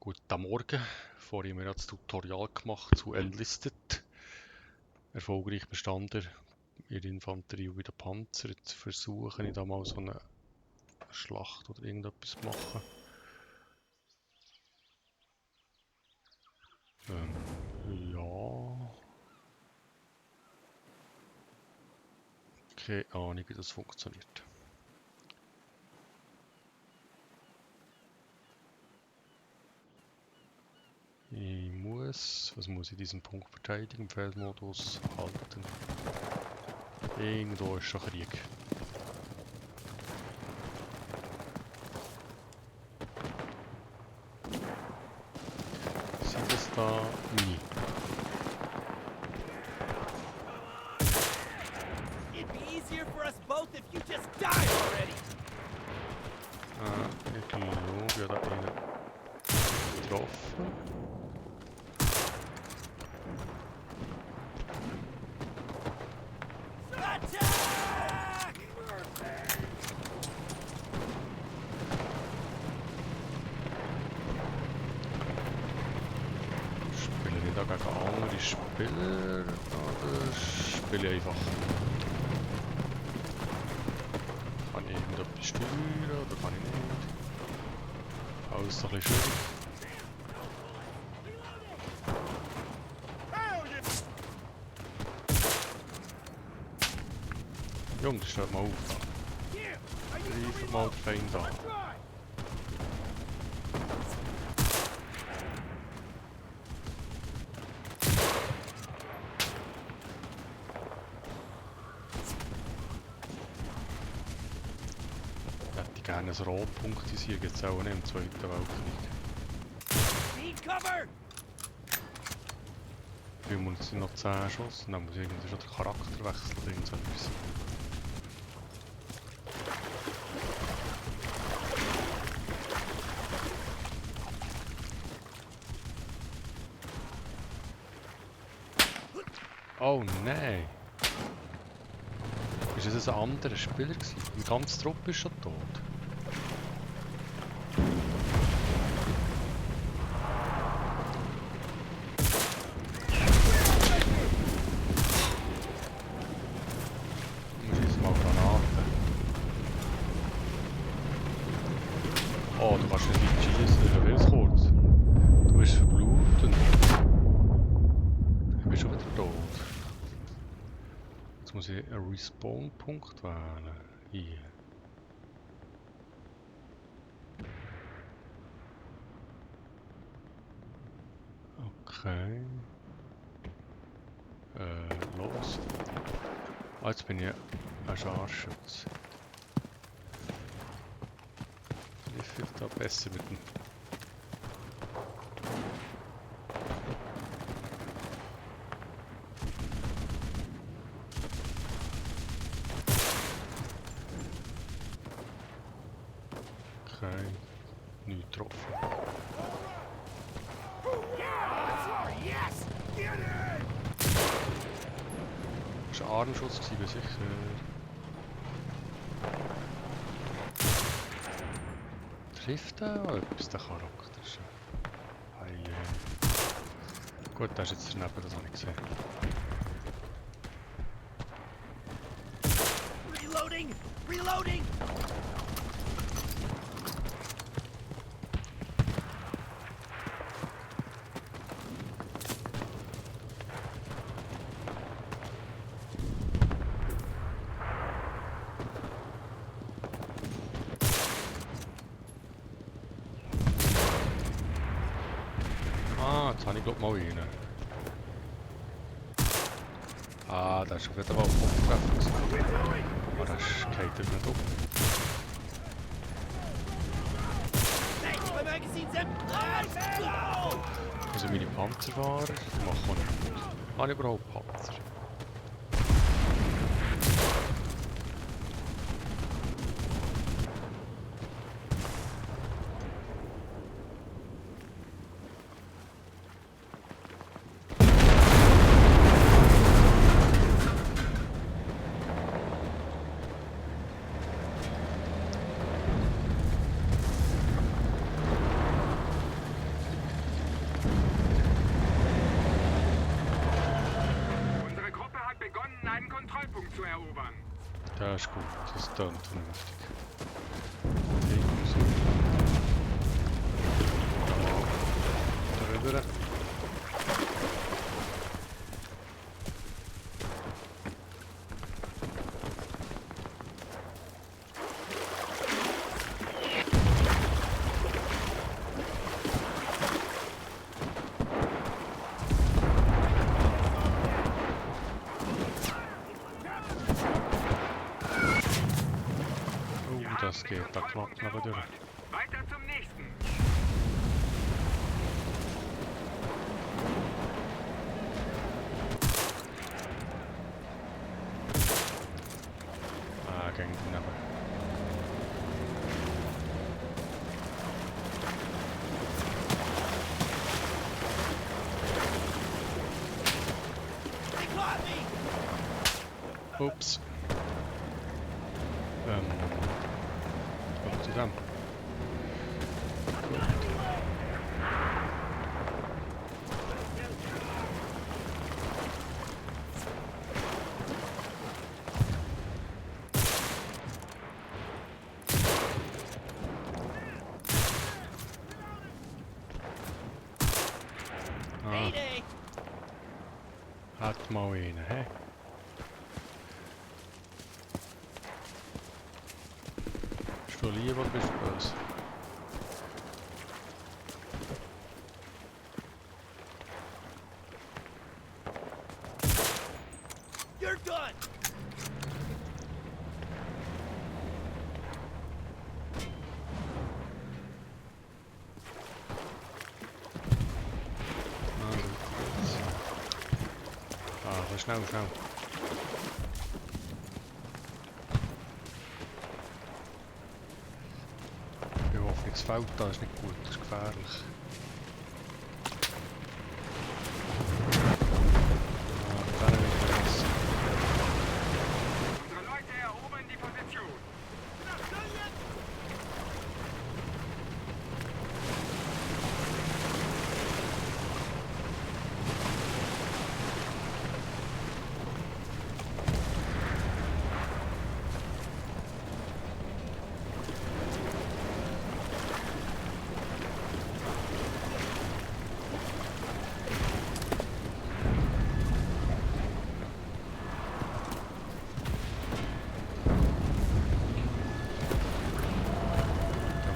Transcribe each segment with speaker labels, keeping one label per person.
Speaker 1: Guten Morgen. Vorhin haben wir das Tutorial gemacht zu Enlisted. Erfolgreich bestanden in der Infanterie und bei den Panzern. Jetzt versuche ich da mal so eine Schlacht oder irgendetwas zu machen. Ja. Keine Ahnung, wie das funktioniert. Was muss ich diesen Punkt verteidigen? Im Feldmodus halten. Irgendwo ist schon Krieg. Sieht es da nie? Ich glaube, ich habe da einen getroffen. Spiele ich da gegen andere Spieler oder spiele ich einfach? Kann ich irgendetwas steuern oder kann ich nicht? Alles ein bisschen schwierig. Jungs, stellt mal auf. Greifen mal den Feind an. Ich hätte gerne ein Rotpunktisier, gibt es auch nicht im Zweiten Weltkrieg. Wie muss ich noch 10 Schuss? Dann muss ich irgendwie schon den Charakter wechseln oder irgend so etwas. Oh nein! Ist das ein anderer Spieler gewesen? Die ganze Truppe ist schon tot. Wir schießen mal Granaten. Oh, du kannst nicht weit schießen, ich will es kurz. Du bist verblutend. Ich bin schon wieder tot. Jetzt muss ich einen Respawn-Punkt wählen. Hier. Okay. Los. Ah, jetzt bin ich ein Scharfschütze. Ich finde da besser mit dem. Okay. Nicht getroffen. Das war ein Armschuss, bin sicher. Trifft er auch etwas, der Charakter? Hey, gut, der ist jetzt daneben, das habe ich gesehen.
Speaker 2: Reloading! Reloading!
Speaker 1: Jetzt habe ich glaube mal einen. Ah, der ist auf jeden Fall Kopftreffer. Aber das geht nicht auf. Also meine Panzerfahrer, die machen auch nicht gut. Habe ich überhaupt Panzer?
Speaker 3: erobern.
Speaker 1: Das ist gut, das tönt vernünftig. Okay, so. Darüber. Das geht da knapp neben durch.
Speaker 3: Weiter zum nächsten.
Speaker 1: Ah, ging daneben.
Speaker 2: They caught me!
Speaker 1: Ups. Kommt zusammen. Ah,
Speaker 2: Mayday!
Speaker 1: hat mal einen, hä? Bist du lieb oder bist du böse?
Speaker 2: You're done!
Speaker 1: Ah, schnell, schnell. Ich hoffe, nichts fällt da, ist nicht gut, das ist gefährlich. Ah, mit denen wird er was.
Speaker 3: Unsere Leute erobern die Position.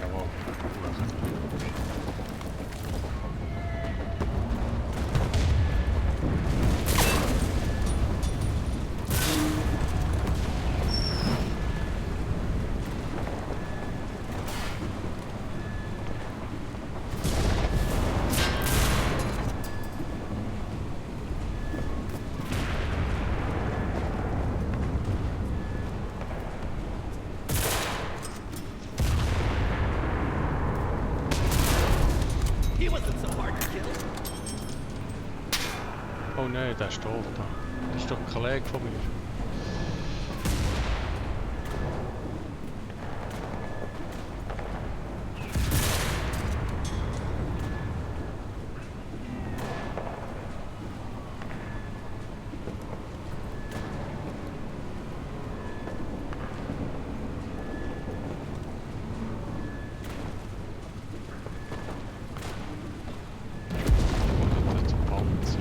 Speaker 1: Jawohl,
Speaker 2: He wasn't so hard to kill.
Speaker 1: oh nein, der ist tot da. Das ist doch ein Kollege von mir. Oder zum Panzer.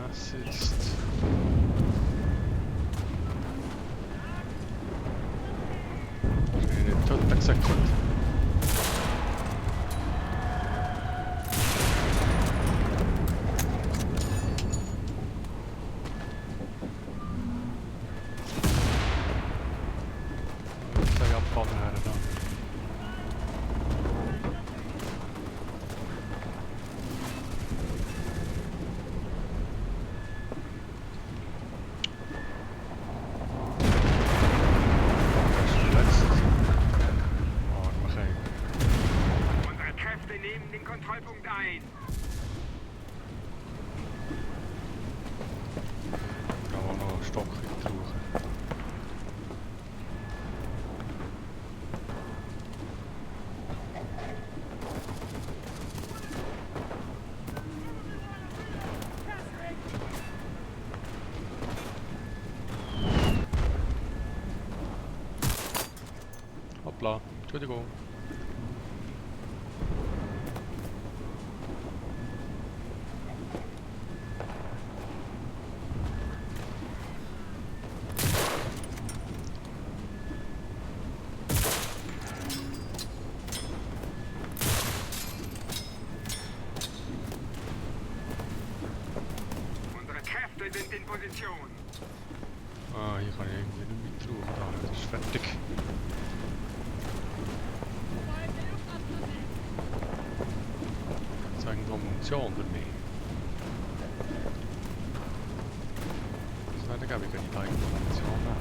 Speaker 1: Was ist? Eine Tote gesagt hat. Zwei abfahren her da. Das ist verletzt. Arme Kerl.
Speaker 3: Unsere Kräfte nehmen den Kontrollpunkt ein.
Speaker 1: Hoppla, Entschuldigung.
Speaker 3: Unsere Kräfte sind in Position.
Speaker 1: Ah, hier kann ich irgendwie nicht mehr drauf. Da, das ist fertig. Jetzt eigentlich noch Munition für mich. Das gebe ich gar nicht eigentlich noch Munition an.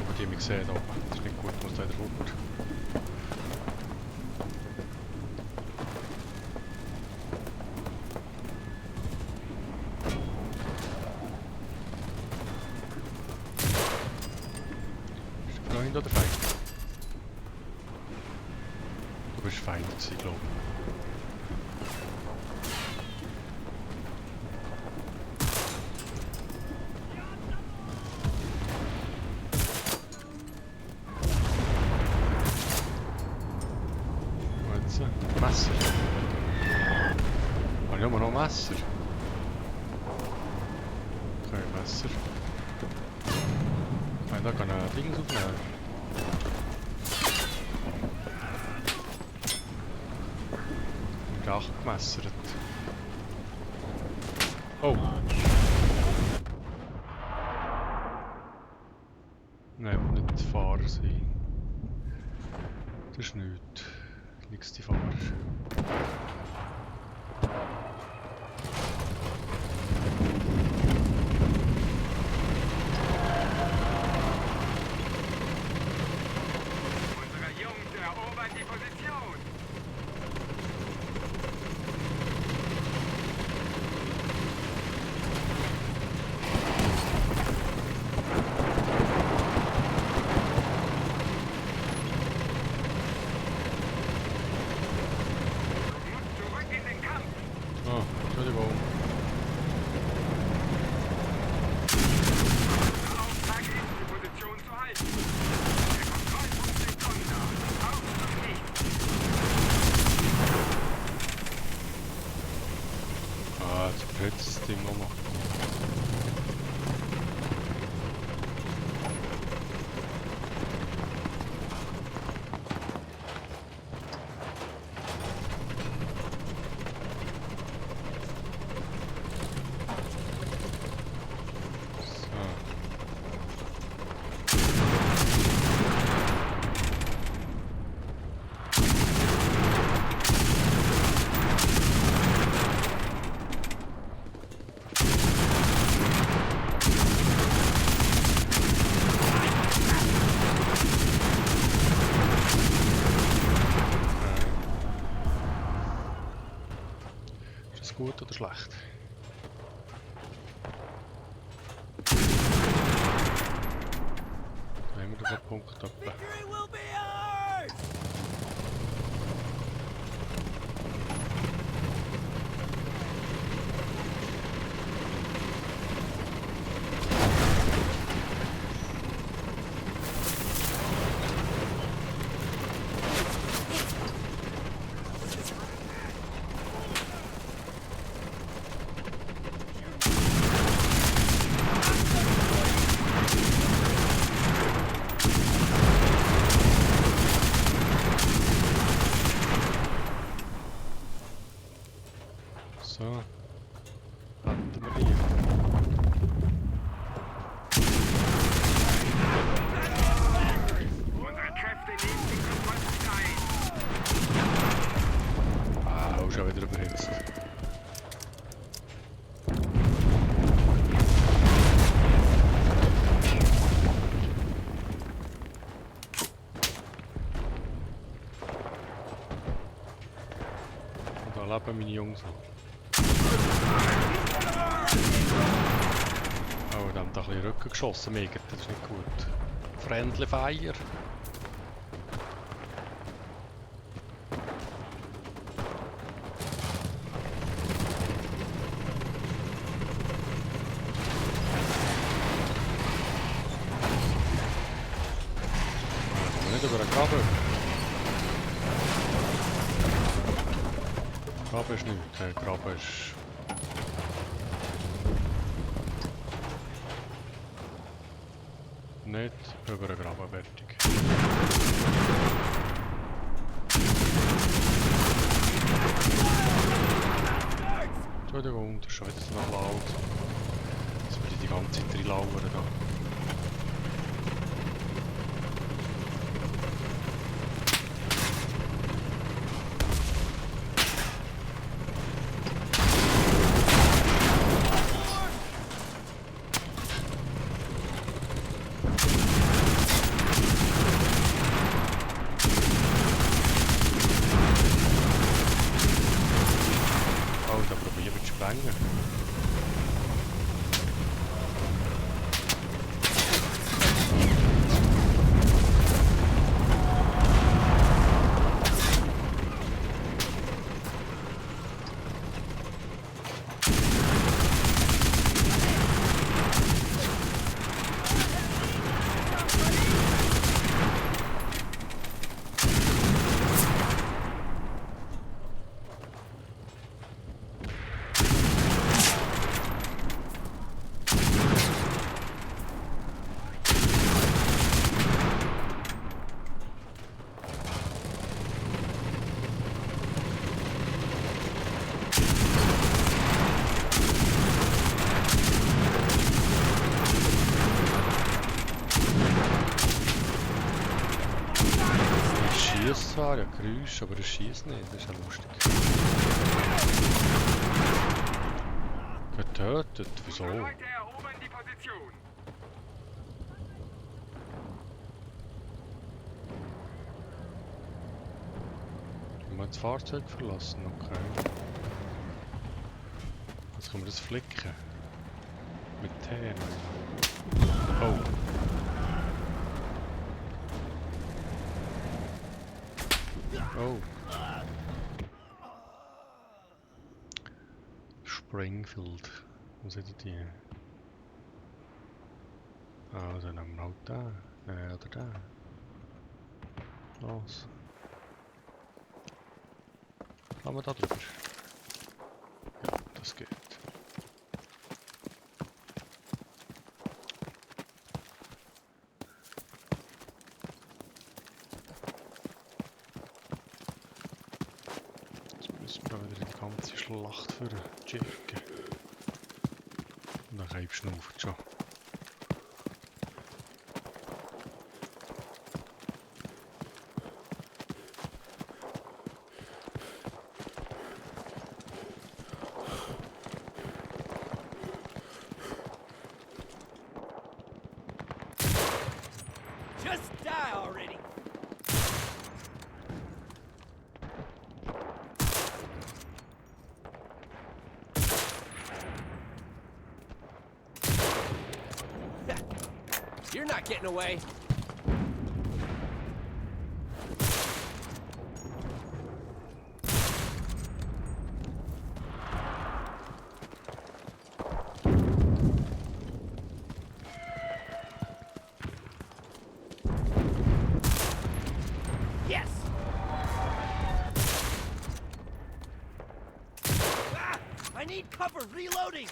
Speaker 1: Aber die haben mich gesehen da oben. Das ist nicht gut, muss da wieder runter. Freund oder Feind? Du bist Feind gewesen, glaube ich. Und jetzt Messer. Habe ich immer noch Messer? Okay, Messer. Da kann er Dings aufnehmen. Dach gemessert. Oh! Nein, nicht Fahrer sein. Das ist nichts. Nichts die Fahrer.
Speaker 3: Unsere Jungs erobern die Position. Zurück in den Kampf.
Speaker 1: Oh, Entschuldigung.
Speaker 3: Der Auftrag ist, die Position zu halten. Der Kontrollpunkt ist unklar. Auf zum nächsten.
Speaker 1: Ah, jetzt blöd das Ding nochmal. Ist das gut oder schlecht? Da haben wir den Punkt etwa.
Speaker 2: Victory will be ours!
Speaker 1: So. Hatten wir hier.
Speaker 3: Unsere Kräfte nehmen den Kontrollpunkt ein.
Speaker 1: Ah, auch schon wieder überhitzt. Und da leben meine Jungs noch. Oh, da haben da ein bisschen Rücken geschossen, mega, das ist nicht gut. Friendly Fire. Nicht über den Graben. Graben ist nicht. Der Graben ist... Nicht über den Graben fertig. Entschuldigung, das ist schon wieder so noch laut. Jetzt würde ich die ganze Zeit reinlauern da. Oh, da probieren wir zu sprengen. Schießt zwar, ja Geräusch, aber er schießt nicht, das ist ja lustig. Getötet, wieso?
Speaker 3: Unsere Leute erobern die Position.
Speaker 1: Wir haben das Fahrzeug verlassen, okay. Jetzt können wir das flicken. Mit T. Oh. Oh. Springfield. Wo sind die? Ah, dann nehmen wir halt den. Oder den. Los. Haben wir da drüber? Ja, das geht. Jetzt müssen wir da wieder die ganze Schlacht für checken. Und dann reibst du schon.
Speaker 2: Just die already! You're not getting away. Yes! Ah, I need cover reloading!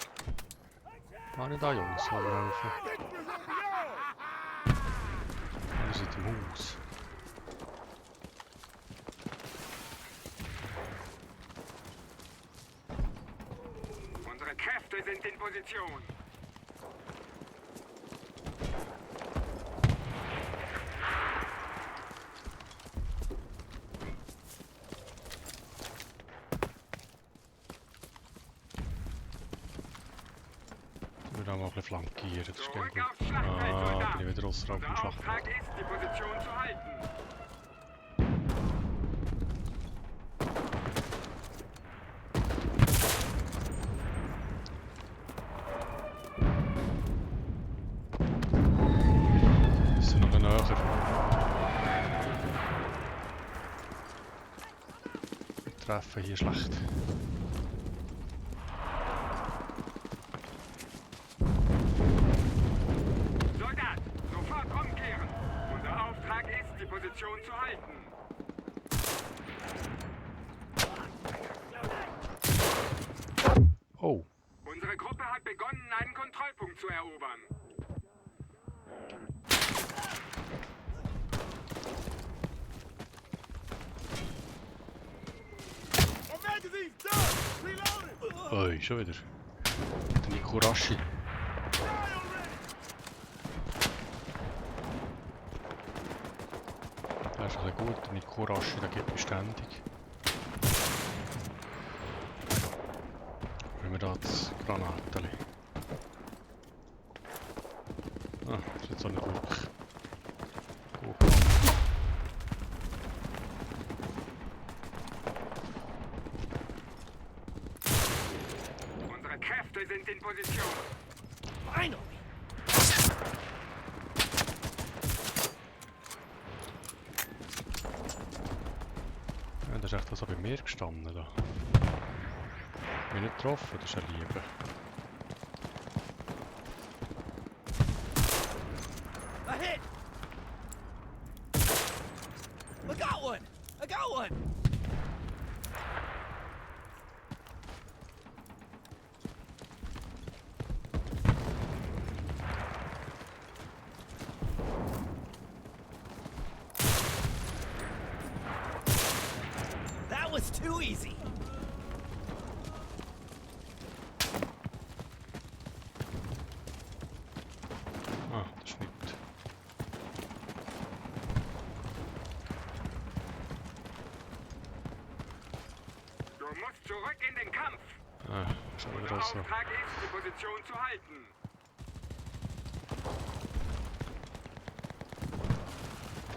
Speaker 1: Waren da Jungs, aber helfen. Wir sind im Haus.
Speaker 3: Unsere Kräfte sind in Position.
Speaker 1: Wir haben auch ein bisschen flankieren, das ist
Speaker 3: Zurück
Speaker 1: gut.
Speaker 3: aufs Schlachtfeld,
Speaker 1: Ah,
Speaker 3: Soldat.
Speaker 1: bin ich wieder außerhalb
Speaker 3: Unser
Speaker 1: vom Schlachtfeld.
Speaker 3: Auftrag ist, die Position zu halten.
Speaker 1: Wir sind noch näher. Wir treffen hier schlecht.
Speaker 3: Soldat, sofort umkehren. Unser Auftrag ist, die Position Position zu halten.
Speaker 1: Oh,
Speaker 3: Unsere Gruppe hat begonnen, einen Kontrollpunkt zu erobern.
Speaker 2: My magazine's done! Reloading!
Speaker 1: oi, schon wieder. Der Nikurashi.
Speaker 2: Die already!
Speaker 1: Der ist ein bisschen gut, der Nikurashi, der gibt mir ständig. Nehmen wir da das Granateli. Ah, das ist jetzt auch nicht wirklich gut gemacht.
Speaker 3: Unsere Kräfte sind in Position.
Speaker 2: Finally!
Speaker 1: Ja, das ist echt so bei mir gestanden da. Bin nicht getroffen, das ist eine Liebe.
Speaker 2: A hit! I got one! I got one! That was too easy!
Speaker 1: Ah, das ist nicht.
Speaker 3: Du musst zurück in den Kampf.
Speaker 1: Ah, schon wieder
Speaker 3: Unser
Speaker 1: so.
Speaker 3: Auftrag ist, die Position zu halten.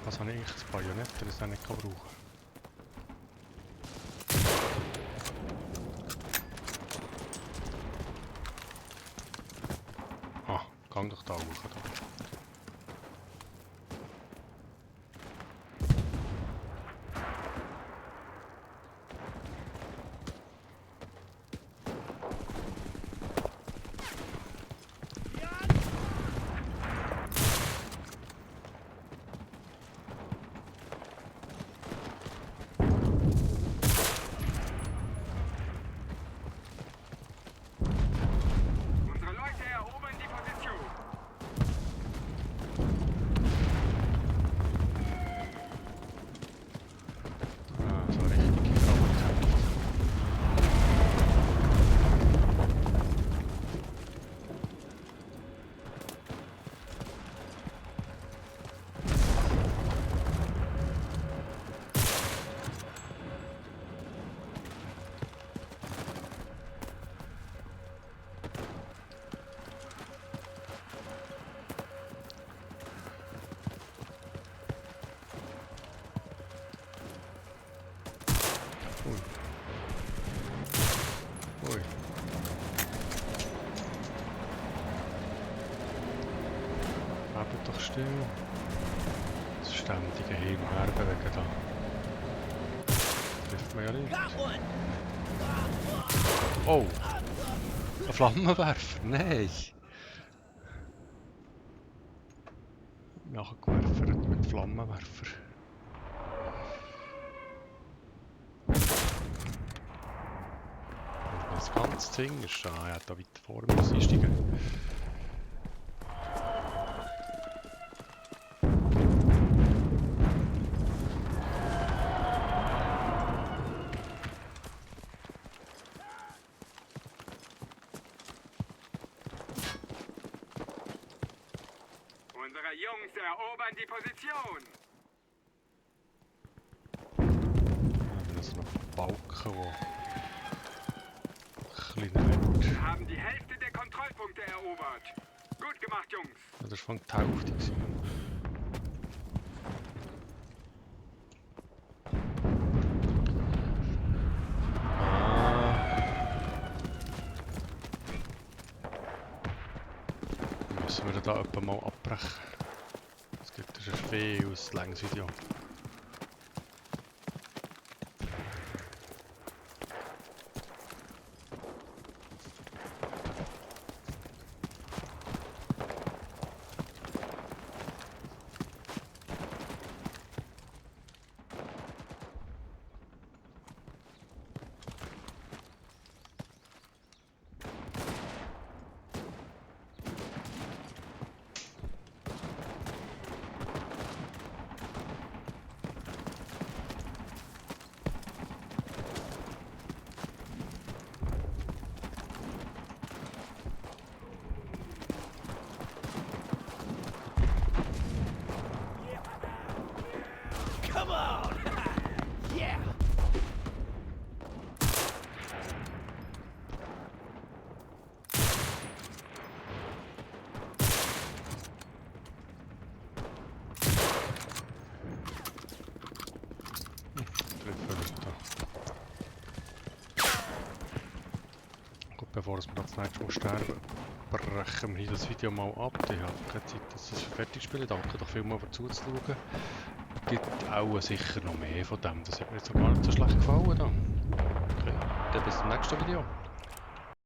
Speaker 1: Was habe ich eigentlich das Bajonett, das ich nicht brauchen kann? Ah, gang doch da hoch. Da.
Speaker 3: Unsere Leute erobern die Position.
Speaker 1: Ah, so richtig Kraft. Ui. Ui. Bleibt doch still. Das ständige Hin- und Herbewegen da. Trifft man ja nicht.
Speaker 2: Got one!
Speaker 1: Oh! Ein Flammenwerfer? Nein! Nachgewerfert mit Flammenwerfer. Das ganze Ding ist da. Er hat da weiter vor mir einsteigen.
Speaker 3: Unsere Jungs erobern die Position.
Speaker 1: Da ist noch ein Balken, der kleiner wird.
Speaker 3: Wir haben die Hälfte der Kontrollpunkte erobert. Gut gemacht, Jungs.
Speaker 1: Ja, das war von der Hälfte. gewesen. Müssen wir da etwa mal abbrechen? Es gibt ein viel längeres Video. erfüllt. Gut, bevor wir das nächste Mal sterben, brechen wir hier das Video mal ab. Ich habe keine Zeit, dass ich es fertig spiele. Danke doch vielmals für zuzuschauen. Es gibt auch sicher noch mehr von dem. Das hat mir jetzt gar nicht so schlecht gefallen. Okay, dann bis zum nächsten Video.